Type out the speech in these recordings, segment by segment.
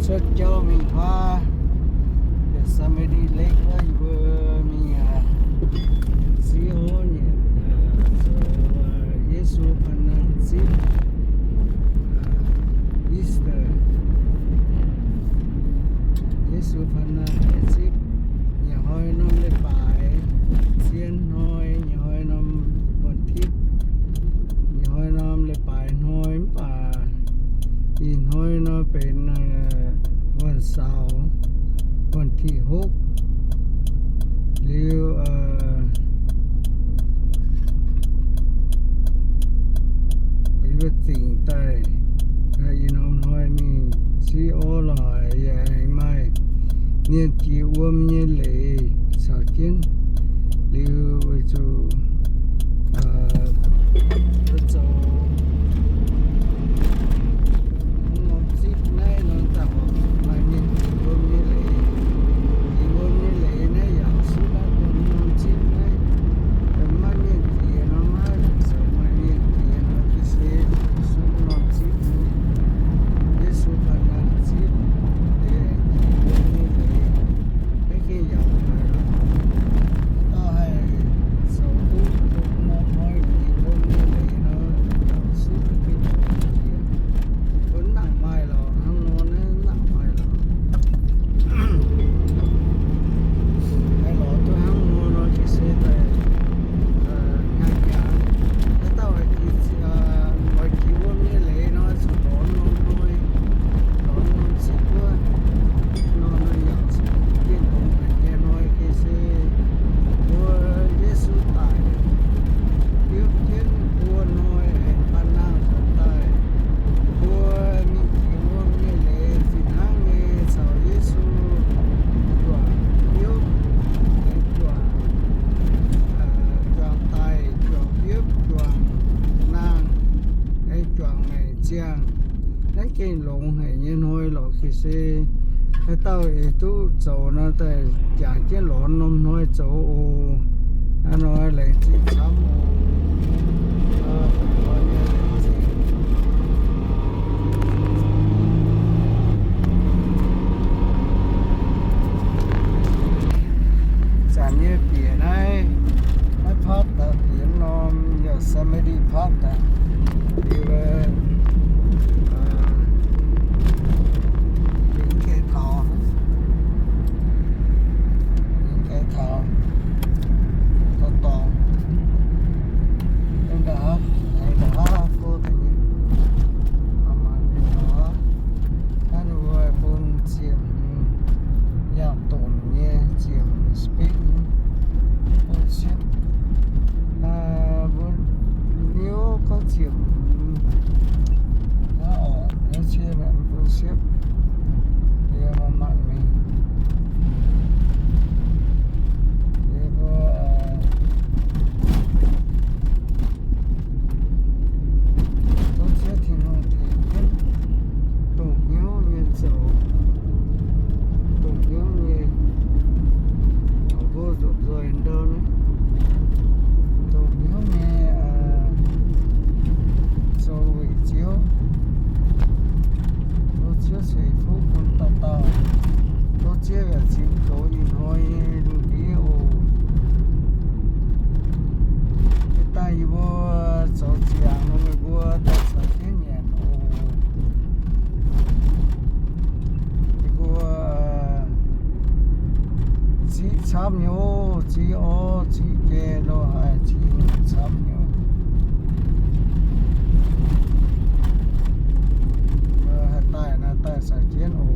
Cuotv jauv mingh huaav Yosemite Lake wuov, yie mbuo mingh, aa, Ziouv nyei, aa, zoux, aa, Yesu Fangx Nangh Zipv, aa, Easter. Yesu Fangx Nangh Zipv, nyic hnoi norm leiz-baaix, zien hnoi, nyic hnoi norm วันอาทิตย์, nyic hnoi norm leiz-baaix hnoi mv baac ih hnoi nor benx, aa, วันเสาร์, วันที่หก liuz, aa, yie mbuo zingc daaih, aa, ih norm hnoi mingh Ziouv lorqc, yaac aengx maaih mienh jiex wuom nyei leiz caux jienv. Liuz weic zuqc, aa, zoux norm zipv naaiv nor daaih maaih mienh jiex wuom nyei leiz. Jiex wuom nyei leiz naaiv yaac suiv naaiv norm zipv naaiv, maiv maaih mienh jiex nor, maiv zoux maaih mienh jiex nor, ga'sie suiv norm zipv, Yesu Fangx Nangh Zipv, jiex wuom nyei leiz. Naaiv gengh yaac haiz lorqc. Dauh haih zoux duqv norm hnoi jiex wuom nyei leiz nor, yaac suiv gengh jiex. Mbuo mv nangc maaih lorqc, hnangv nor naaiv mv nangc maaih lorqc. Haih lorz duqv hnangv nor nor, ga'sie daaih, aa, hnyangx-hnyangx, haaix dauh haih jiex, aa, oix jiex wuom nyei leiz nor, zuqc lorz norm hnoi, lorz norm zipv wuov, norm hnoi yaac zuqc dien longx haic nyei hnoi, ga'sie mbuo Yesu daic, biopv jienv buo hnoi aengx faan nangh nzuonx daaih. Mbuo mingh jiex wuom nyei leiz fih hnangv nyei caux Yesu juangc biopv, aengx juangc, aa, juangc daic, juangc biopv, juangc nangh, aengx juangc maengc ziangh. Naaiv gengh longx haic nyei hnoi lorqc, ga'sie haaix dauh eix duqv zoux nor, daaih jangx jienv lorz norm hnoi zoux oc. Hnangv nor laengz zingh camv oc. Zanc nyei bieqc naaiv, naaiv Park daaih bieqc norm Yosemite Park daaih, liuz, aa, mingh gaengh taux, mingh gaengh taux dorngx, dorngx, aengx nqa'haav, aengx nqa'haav go deix, aa, mangc mingh nor, naaiv ninh mbuo bun ziepc hmz, yangh domc nyei ziepc hmz spin, bun siepv, aa, bun niuv gorngv ziepc hmz, naaiv orqc, naaiv cie naaic bun siepv, yie mangc mingh, yie mbuo, aa, Tov Ziouv Tin-Hungh tengx jienv, dongh hnyouv nyei zoux, dongh hnyouv nyei, taux mbuo nzunc nzoih ndau naaiv, dongh hnyouv nyei, aa, zoux weic Ziouv. Tov Ziouv ceix fuqv bun dauh dauh. Tov Ziouv yaac ziux goux ih hnoi nyei lungh ndiev oc. Yie daaih yie mbuo zoux ziangx nor, meih mbuo daaih caux jienv nyanc oc. Yie mbuo ziqv camv nyei oc, ziqv orv, ziqv jai lo haic, ziqv camv nyei oc. Haih daaih naaiv daaih caux jienv oc.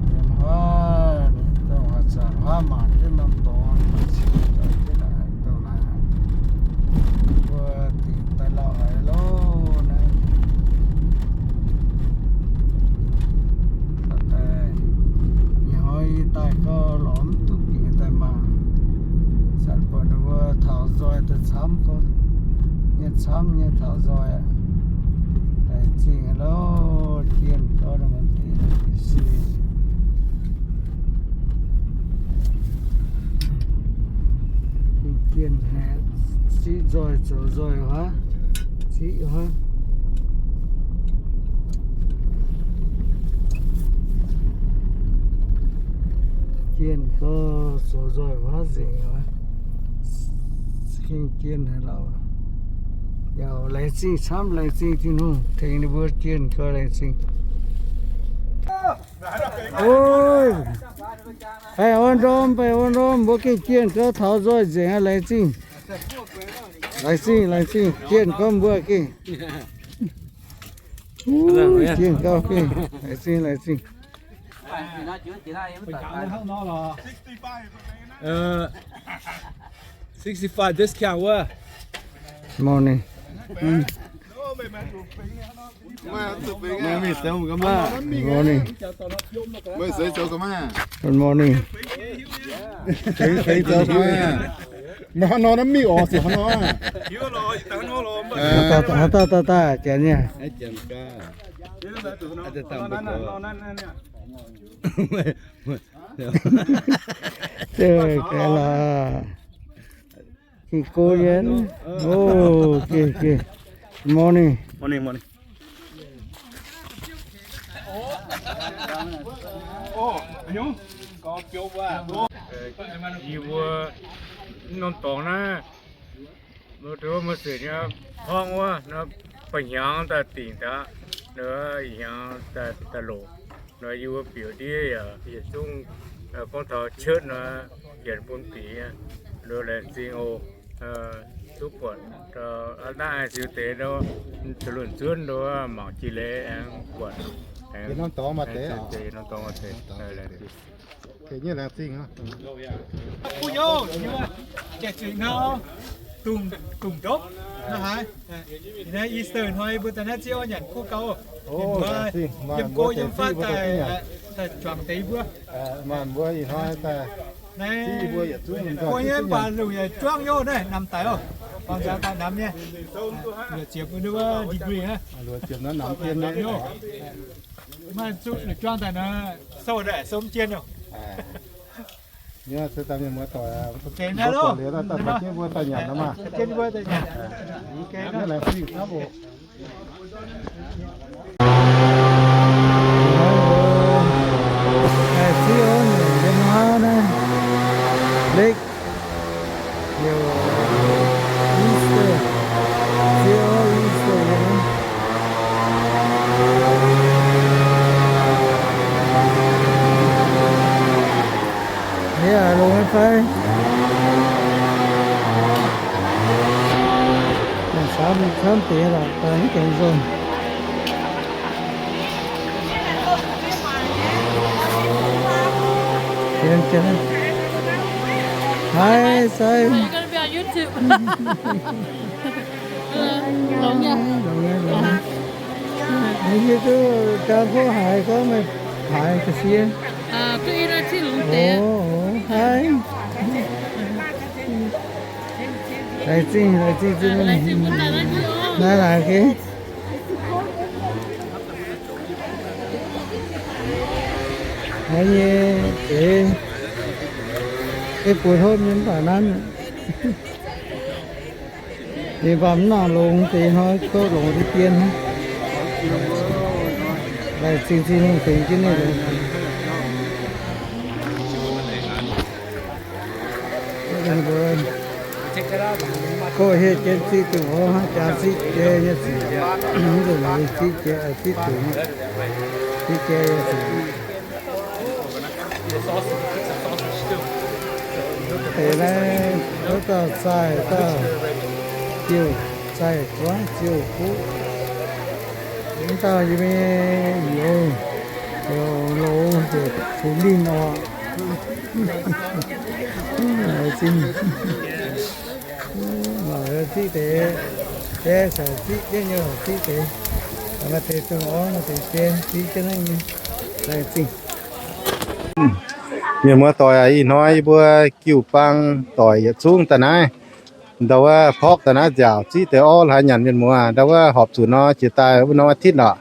Yiem huaav, dongh haaix zanc huaav mangc jienv norm dorngx, mangc cing zoux jienv naaic, dongh naaic, mbuo dingc daaih lauh haic loh naaiv. Daaih, ih hnoi yie daaih gauh lorz mv duqv bieqc daaih mangc. Zanc buatc ninh mbuo taux nzoih daaih camv gorngv, nyei camv nyei taux nzoih aqv. Daaih zingh loh, jienh gorngv ninh mbuo deix se. Jienh haeqv Ziqv nzoih zoux nzoih huaav, ziqv huaav. Jienh gau, zoux nzoih huaav nzengc aqv. Gengh jienh haic lauh. Yaac laengz zingh camv, laengz zingh Tin-Hungh tengx ninh mbuo jienh gau, laengz zingh. Ov, baengh orn ndorm, baengh orn ndorm, mbuo gengh jienh gau, taux nzoih nzengc aqv, laengz zingh. Laengz zingh, laengz zingh, jienh gau mbuo gengh. Jienh gau gengh, laengz zingh, laengz zingh. Sixty-five discount wuov. Morning. Morning. Good morning. Meih haaix nor naaiv mingh oc, siec haaix nor? Haaix dauh, dauh, dauh, dauh, janx nyei. Gengh go yie. Oh, okay, okay. Morning. Morning, morning. Yie mbuo norm dorngx naaiv, mbuo duqv mbuo sic nyei horngh wuov, ba'hnyangx daaih dingc daaih, hnyangx daaih longc. Nor yie mbuo bieqc ndiev yaac yietc zungv gorngv taux cuotv nor, janx bun bieqc nyei. Nor laengz zingh oc. Duqv buatc naaiv ziux deix nor, zuqc lunh zuonv nor mangc jiex leiz aengx buatc. Norm dorngx maaih deix. Laengz zingh. Kuv youz, jiex zuiz hnangv, dungz ndopv nor haaix. Naaiv Easter hnoi mbuo daaih naaiv ziex orv nyanc kuv gau. Yiem go yiem fatv daaih, daaih juangc deix mbuo. Naaiv go nyei mv baac lungh yaac juangv youz naaiv namx daic oc. Baamh nzaaux daaih namx nyei. Luoqc ziepc wuov degree aqv. Maaih zuqc juangv daaih nor, sou daaih sou mv jien oc. Deix naaiv loh. Mbuo daaih taux jienv mbuo daaih nyanc nor maah. Jienv mbuo daaih nyanc. Laengz zingh camv oc. Laengz zingh oc, yiem naaiv naaiv, lake, heuc Easter, ziex orv Easter yiem naaiv. Hnangv naaiv longx nyei fai? Camv, camv deix lorqc, daaih mv gaengh nzormh. Haaix sai? Longx nyei, longx. Yie duqv jaa kuv haiz gorngv meih haiz ga'sie. Haiz. Laengz zingh, laengz zingh, zingh. Naaiv laaic geh. Naaiv nyei deix, ei buoz hopv nyei mv baac nanv. Ninh mbuo mv nangc longx deix hnoi, kouv longx deix dien. Laengz zingh Tin-Hungh tengx jienv ninh longx. Go hieh jienv ziqv dungz orv hnangv jaax ziqv jai nyei ziqc, mv nzunc ziqv jai, ziqv dungz, ziqv jai nyei ziqc. Deix naaiv wuov dauh zaih dauh ziouc zaih guangv ziouc kuv. Mv dauh yie mbuo youz, youz loz heuc Fungx Linh oc. Laengz zingh. Mangc ziqv deix, jai caux ziqv jienv nyei ziqv deix. Maaih deix dungz orv, maaih deix jai ziqv jienv naaiv nyei. Laengz zingh. Mienh muoz doic aac, ih hnoi yie mbuo jiu-baang doic yietc zungv daaih naaiv, ndau wuov porv daaih naaiv nziaauc ziqv deix orv hlaax nyanc. Mienh muoz, ndau wuov horpc zuqc nor jiex daaih wuov norm อาทิตย์ oc.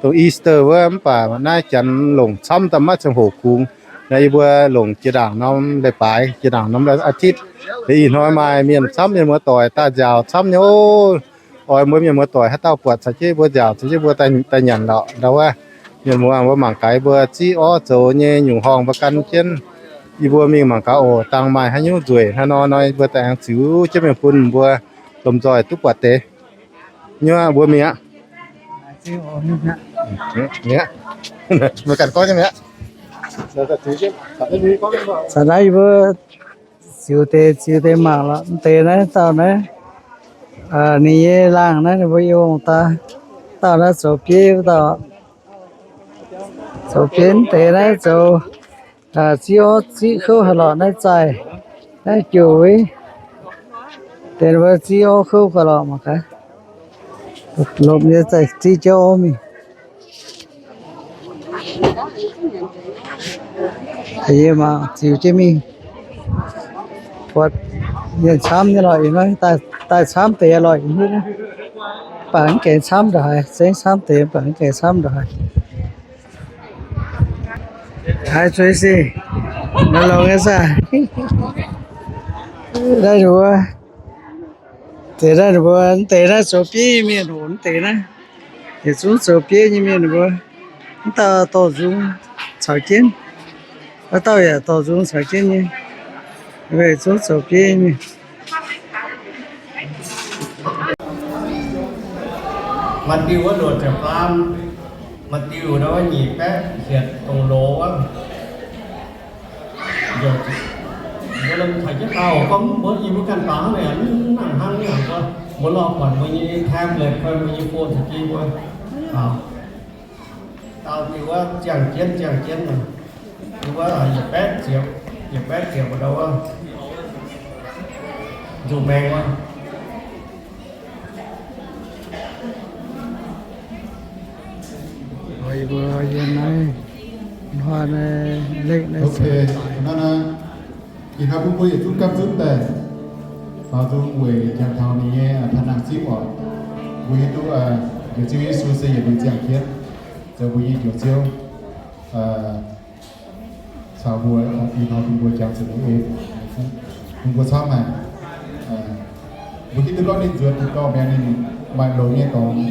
Dongh Easter wuov mv baac naaiv janx longc camv daaih maiv ziangh hoc kungx. Naaiv yie mbuo longc jiex ndaangc norm leiz-baaix, jiex ndaangc norm อาทิตย์. Ih hnoi maaih mienh camv, mienh muoz-doic daaih nziaauc camv nyei oc. Oix mbuo mienh muoz-doic haaix dauh buatc caux jienv mbuo nziaauc, caux jienv mbuo daaih nyanc lorqc ndau wuov. Mienh muoz, mbuo mangc gaax mbuo ziqv orv zoux nyei nyungc horngh mbuo gan jienv. Yie mbuo mingh mangc gaax oc, dangh maaih haaix nyungc nzueic hnangv nor, nor mbuo daaih aengx ziux jienv mingh bun mbuo lomh nzoih duqv buatc deix. Nyuoqc mbuo mingh aqv. Mbuo ganh gorngv nyei mingh aqv. Caux naaiv yie mbuo ziux deix, ziux deix mangc lorqc. Mv deix naaiv dauh naaiv, ninh nyei laangh naaiv ninh mbuo yie ong daaih, dauh naaiv zoux bieiv wuov dauh. Zoux bieiv mv deix naaiv zoux ziqv orv ziqv kouv haaix lorqc naaiv zaih, naaiv jouc wuov. Deix mbuo ziqv orv kouv gaax lorqc mangc gaax. Lomh nyei zaih ziqv jienv orv mingh. Yie mangc ziux jienv mingh. Buatc mienh camv nyei lorqc, daaih camv deix lorqc. Mv baac mv gaengh camv ndongc haaix, zengv camv deix mv baac mv gaengh camv ndongc haaix. Hi Tracy, nor longx nyei saah? Naaiv ninh mbuo, deix naaiv ninh mbuo, mv deix naaiv zoux bieiv nyei mienh oc, mv deix naaiv. Yietc zungv zoux bieiv nyei mienh ninh mbuo. Mv dauh dorh nzung caux jienv, wuov dauh yaac dorh nzung caux jienv nyei. Weic zungv zoux bieiv nyei mienh. Maaih diuh wuov luoqc ziepc faam, maaih diuh ndau wuov nyic baeqv hietc dongh loz wuov. Mbuo lomh caux jienv dau gorngv mbuo, yie mbuo ganh baaux hnangv naaic, mv nangc hnangv naaic, mbuo, mbuo lorh buatc mbuo nyei tablet fai mbuo nyei phone caux jienv mbuo. Dau diuh wuov ziangh jienv, ziangh jienv nor, diuh wuov yietc baeqv ziepc, yietc baeqv ziepc ndau wuov, nzuqc maengx wuov. Yie mbuo yiem naaiv hnoi naaiv lekv naaiv. Ih hnoi bun mbuo yietc zungv gapv zunv daaih, faaux nzung weic jangx taux ninh nyei taaix nangh zipv oc. Mbuo hiuv duqv yietc Ziouv Yesu se yietc liuz ziangh jienv zoux mbuo nyei Njoux Ziouv. Caux mbuo ih hnoi bun mbuo jangx zuqc ninh ei, bun mbuo camv haic. Mbuo hiuv duqv gorngv ninh nzuonx ninh dorh mingh ninh maaih longx nyei dorngx,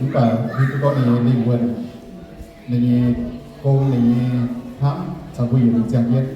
mv baac hiuv duqv gorngv ninh nyei lingh wuonh, ninh nyei gong, ninh nyei hnamv caux mbuo yietc liuz ziangh jienv.